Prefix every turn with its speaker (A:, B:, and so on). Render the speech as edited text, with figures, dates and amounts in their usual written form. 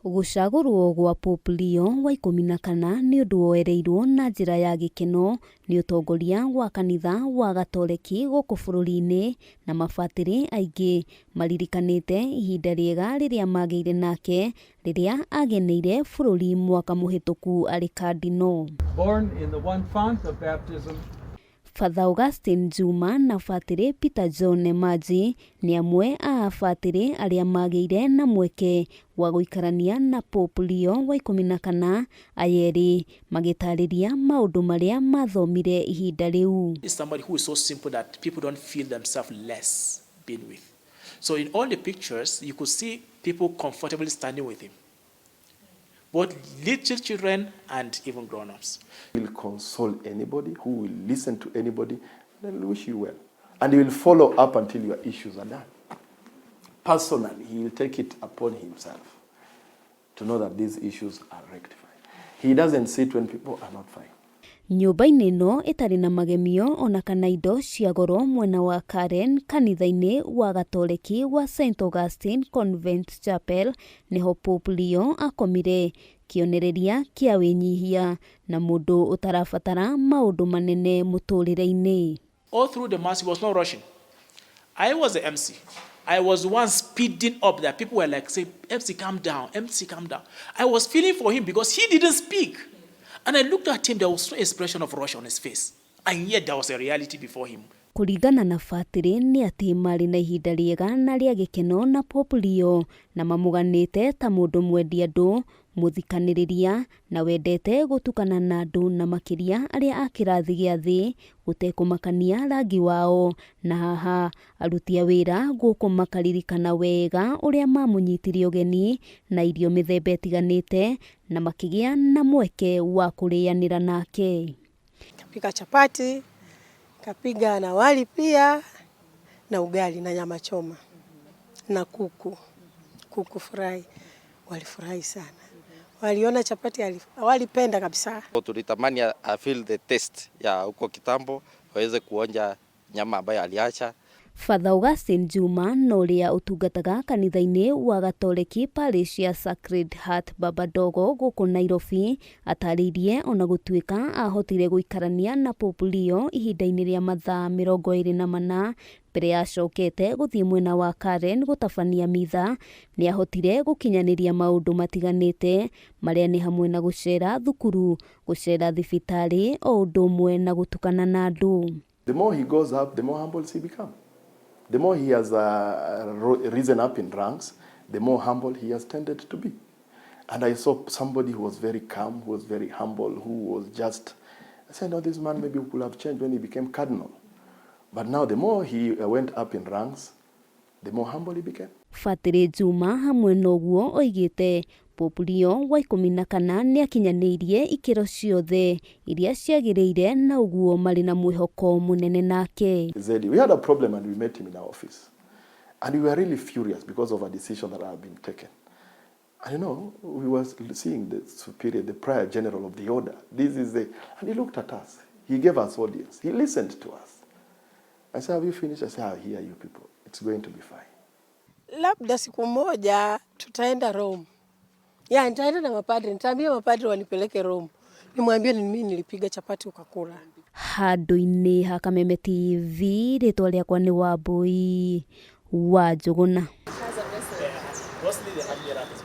A: Gũcagũrwo gwa Pope Leo wa 14 nĩ ũndũ woereirwo na njĩra ya gĩkeno nĩ ũtongoria wa kanitha wa Gatoreki gũkũ bũrũri-inĩ, na mabatĩrĩ aingĩ maririkanĩte ihinda rĩega rĩrĩa magĩire nake rĩrĩa ageneire bũrũri mwaka mũhĩtũku arĩ kandino.
B: Born in the one font of baptism.
A: Father Augustine Juma na Batĩrĩ Peter John Nemaji nĩ amwe a abatĩrĩ arĩa magĩire na mweke wa gũikarania na Pope Leo wa 14, aya erĩ magĩtarĩria maũndũ marĩa mathomire ihinda rĩu.
C: Is somebody who is so simple that people don't feel themselves less being with. So in all the pictures, you could see people comfortably standing with him, both little children and even grown-ups.
D: Will console anybody, who will listen to anybody, and will wish you well. And he will follow up until your issues are done. Personally, he will take it upon himself to know that these issues are rectified. He doesn't sit when people are not fine.
A: Nyũmba-inĩ ĩno ĩtarĩ na magemio ona kana indo cia goro mwena wa Karen, kanitha-inĩ wa Gatoreki wa St Augustine Convent Chapel, nĩho Pope Leo akomire, kĩonereria kĩa wĩnyihia na mũndũ ũtarabatara maũndũ manene mũtũrĩre-inĩ.
C: All through the Mass, he was not rushing. I was the MC. I was the one speeding up that people were like, "Say, MC, calm down, MC, calm down." I was feeling for him because he didn't speak. And I looked at him, there was no expression of rush on his face. And yet there was a reality before him.
A: Kũringana na batĩrĩ nĩ atĩ marĩ na ihinda rĩega na rĩa gĩkeno na Pope Leo, na mamũganĩte ta mũndũ mwendi andũ, mũthikanĩrĩria na wendete gũtukana na andũ, na makĩria arĩa a kĩrathi gĩa thĩ gũtekũmakania rangi wao. Na haha aruti a wĩra gũkũ makaririkana wega ũrĩa mamũnyitire ũgeni na irio mĩthemba ĩtiganĩte na makĩgĩa na mweke wa kũrĩanĩra nake.
E: Kapika chapati, kapiga na wali pia na ugali na nyama choma na kuku, kuku fry. Walifurahi sana, waliona chapati, walipenda kabisa.
F: Tulitamani a feel the taste ya huko kitambo, waweze kuonja nyama ambayo aliacha.
A: Father Augustine Juma na ũrĩa ũtungataga kanitha-inĩ wa Gatoreki Parish ya Sacred Heart Baba Ndogo gũkũ Nairobi atarĩirie ona gũtuĩka ahotire gũikarania na Pope Leo ihinda-inĩ rĩa mathaa 24 mbere ya acokete gũthiĩ mwena wa Karen gũtabania mitha, nĩ ahotire gũkinyanĩria maũndũ matiganĩte marĩa nĩ hamwe na gũcera thukuru, gũcera thibitarĩ o ũndũ ũmwe na gũtukana na andũ.
D: The more he goes up, the more humble he becomes. The more he has risen up in ranks, the more humble he has tended to be. And I saw somebody who was very calm, who was very humble, who was just, I said, "No, this man maybe could have changed when he became cardinal." But now the more he went up in ranks, the more humble he became.
A: Batĩrĩ Juma hamwe na ũguo oigĩte Pope Leo wa 14 nĩ akinyanĩirie ikĩro ciothe iria ciagĩrĩire na ũguo marĩ na mwĩhoko mũnene nake.
D: Zedi, we had a problem and we met him in our office. And we were really furious because of a decision that had been taken. And we were seeing the superior, the prior general of the order. This is the, and he looked at us. He gave us audience. He listened to us. I said, "Have you finished?" I said, "I hear you people. It's going to be fine."
E: Labda siku moja tutaenda Rome. Ya, nitaenda na mapadri, nitaambia mapadri wanipeleke Rome. Nimwambie ni mimi nilipiga chapati ukakula.
A: Handũ-inĩ ha Kameme TV, rĩtwa rĩakwa nĩ Wambui wa Njũgũna.
C: Mostly the admiral is